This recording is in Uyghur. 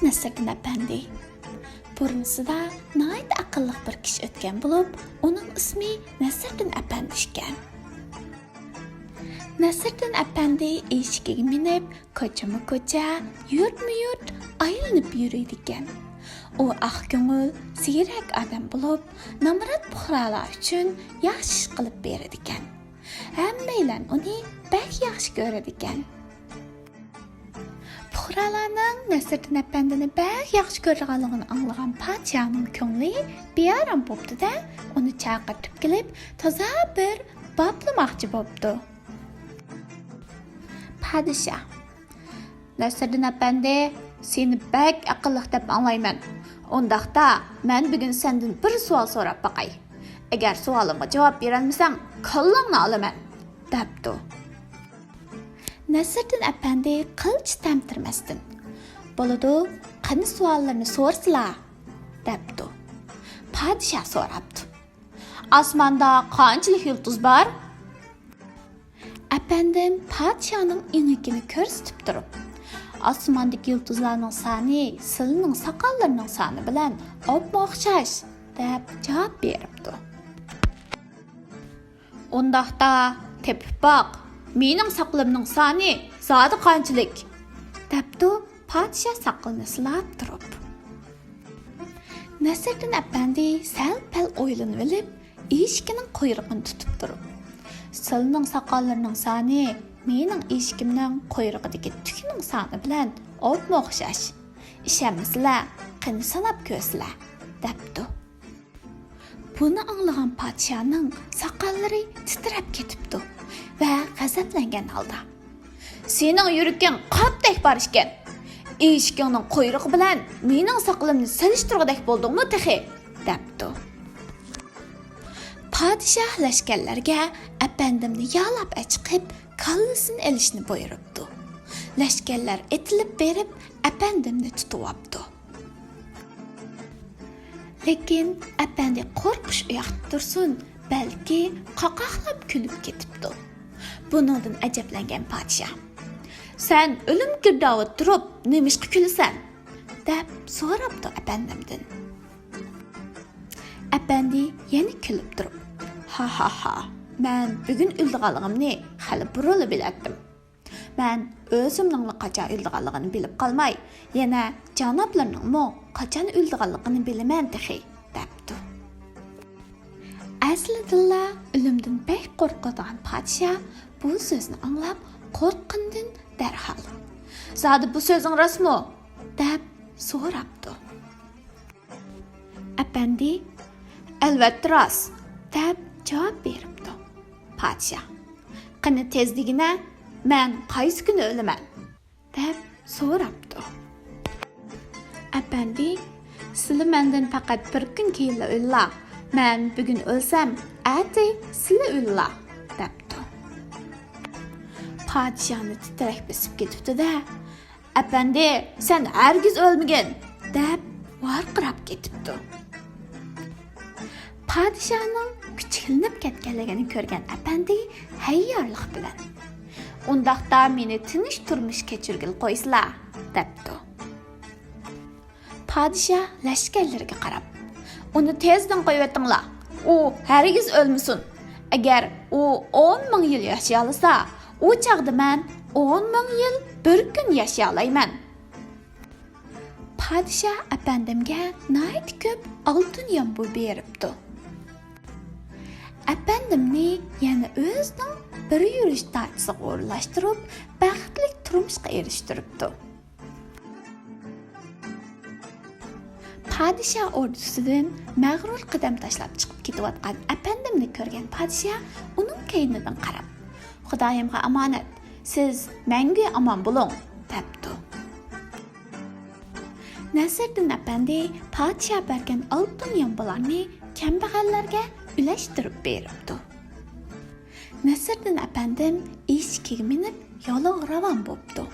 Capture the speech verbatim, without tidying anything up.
نەسىردىن ئەپەندى. بۇرۇنىسىدا ناھايىتى ئەقىللىق بىر كىشى ئۆتكەن بولۇپ، ئۇنىڭ ئىسمى نەسىردىن ئەپەندى ئىكەن. نەسىردىن ئەپەندى ئېشىكىگە مىنىپ، كوچىمۇ كوچا، يۇرتمۇ يۇرت ئايلىنىپ يۈرىدىكەن. ئۇ ئاق كۆڭۈل، زېرەك ئادەم بولۇپ، نامرات پۇقرالار ئۈچۈن ياخشى ئىش قىلىپ بېرىدىكەن. ھەممەيلەن ئۇنى بەك ياخشى كۆرىدىكەن. پۇقرالارنىڭ نەسىردىن ئەپەندىنى بەك ياخشى كۆرىدىغانلىقىنى ئاڭلىغان پادىشاھنىڭ كۆڭلى بىئارام بوپتۇ-دە، ئۇنى چاقىرتىپ كېلىپ، تازا بىر باپلىماقچى بوپتۇ. پادىشاھ: نەسىردىن ئەپەندى، سېنى بەك ئەقىللىق دەپ ئاڭلايمەن. ئۇنداقتا، مەن بۈگۈن سەندىن بىر سوئال سوراپ باقاي. ئەگەر سوئالىمغا جاۋاب بېرەلمىسەڭ، كاللاڭنى ئالىمەن، دەپتۇ. نەسىردىن ئەپەندى قىلچە تەمتىرىمەستىن، بولىدۇ، قېنى سوئاللىرىنى سورىسىلا، دەپتۇ. پادىشاھ سوراپتۇ: ئاسماندا قانچىلىك يۇلتۇز بار؟ ئەپەندىم پادىشاھنىڭ ئېڭىكىنى كۆرسىتىپ تۇرۇپ، ئاسماندىكى يۇلتۇزلارنىڭ سانى سىلىنىڭ ساقاللىرىنىڭ سانى بىلەن ئوپمۇ ئوخشاش، دەپ جاۋاب بېرىپتۇ. ئۇنداقتا، تېپىپ باق، مېنىڭ ساقىلىمنىڭ سانى زادى قانچىلىك؟ دەپتۇ پادىشاھ ساقىلىنى سىلاپ تۇرۇپ. نەسىردىن ئەپەندى سەل-پەل ئويلىنىۋېلىپ، ئېشىكىنىڭ قۇيرۇقىنى تۇتۇپ تۇرۇپ، سىلىنىڭ ساقاللىرىنىڭ سانى مېنىڭ ئېشىكىمنىڭ قۇيرۇقىدىكى تۈكنىڭ سانى بىلەن ئوپمۇ ئوخشاش. ئىشەنمىسىلە، قېنى ساناپ كۆرسىلە، دەپتۇ. بۇنى ئاڭلىغان پادىشاھنىڭ ساقاللىرى تىترەپ كېتىپتۇ ۋە غەزەپلەنگەن ھالدا: سېنىڭ يۈرىكىڭ قاپتەك بار ئىكەن. ئېشىكىڭنىڭ قۇيرۇقى بىلەن مېنىڭ ساقىلىمنى سېلىشتۇرغۇدەك بولدۇڭمۇ تېخى؟ دەپتۇ. پادىشاھ لەشكەرلەرگە ئەپەندىمنى يالاپ ئەچىقىپ، كاللىسىنى ئېلىشنى بۇيرۇپتۇ. لەشكەرلەر ئېتىلىپ بېرىپ، ئەپەندىمنى تۇتۇۋاپتۇ. لېكىن ئەپەندى قورقۇش ئۇياقتا تۇرسۇن، بەلكى قاقاقلاپ كۈلۈپ كېتىپتۇ. بۇنىڭدىن ئەجەبلەنگەن پادىشاھ: سەن ئۆلۈم گىردابىدا تۇرۇپ نېمىشقا كۈلىسەن؟ دەپ سوراپتۇ ئەپەندىمدىن. ئەپەندى يەنە كۈلۈپ تۇرۇپ: ھا ھا ھا، مەن بۈگۈن ئۆلىدىغانلىقىمنى خېلى بۇرۇنلا بىلەتتىم. مەن ئۆزۈمنىڭلا قاچان ئۆلىدىغانلىقىنى بىلىپ قالماي، يەنە جانابلىرىنىڭمۇ قاچان ئۆلىدىغانلىقىنى بىلىمەن تېخى، دەپتۇ. ئەسلىدىنلا ئۆلۈمدىن بەك قورقىدىغان پادىشاھ بۇ سۆزنى ئاڭلاپ قورققىنىدىن دەرھال: زادى بۇ سۆزۈڭ راستمۇ؟ دەپ سوراپتۇ. ئەپەندى: ئەلۋەتتە راست، دەپ جاۋاب بېرىپتۇ. پادىشاھ: قېنى تېز دېگىنە، مەن قايسى كۈنى ئۆلىمەن؟ دەپ سوراپتۇ. ئەپەندى: سىلى مەندىن پەقەت بىر كۈن كېيىنلا ئۆلىلا، مەن بۈگۈن ئۆلسەم، ئەتە سىلى ئۆلىلا، دەپتۇ. پادىشاھنى تىترەك بېسىپ كېتىپتۇ-دە، ئەپەندى، سەن ھەرگىز ئۆلمىگىن، دەپ ۋارقىراپ كېتىپتۇ. پادىشاھنىڭ كۈچۈكلىنىپ كەتكەنلىكىنى كۆرگەن ئەپەندى ھەييارلىق بىلەن: ئۇنداقتا مېنى تىنچ تۇرمۇش كەچۈرگىلى قويسىلا، دەپتۇ. پادىشاھ لەشكەرلىرىگە قاراپ: ئۇنى تېزدىن قويۇۋېتىڭلار، ئۇ ھەرگىز ئۆلمىسۇن. ئەگەر ئۇ ئون مىڭ يىل ياشىيالىسا، ئۇ چاغدا مەن ئون مىڭ يىل بىر كۈن ياشىيالايمەن. پادىشاھ ئەپەندىمگە ناھايىتى كۆپ ئالتۇن يامبۇ بېرىپتۇ. ئەپەندىمنى يەنە ئۆزىنىڭ بىر يۈرۈش داچىسىغا ئورۇنلاشتۇرۇپ، بەختلىك تۇرمۇشقا ئېرىشتۈرۈپتۇ. پادىشاھ ئوردىسىدىن مەغرۇر قەدەم تاشلاپ چىقىپ كېتىۋاتقان ئەپەندىمنى كۆرگەن پادىشاھ ئۇنىڭ كەينىدىن قاراپ: خۇدايىمغا ئامانەت، سىز مەڭگۈ ئامان بولۇڭ، دەپتۇ. نەسىردىن ئەپەندى پادىشاھ بەرگەن ئالتۇن يامبۇلارنى كەمبەغەللەرگە ئۈلەشتۈرۈپ بېرىپتۇ. نەسىردىن ئەپەندىم ئېشىكىگە مىنىپ يولىغا راۋان بوپتۇ.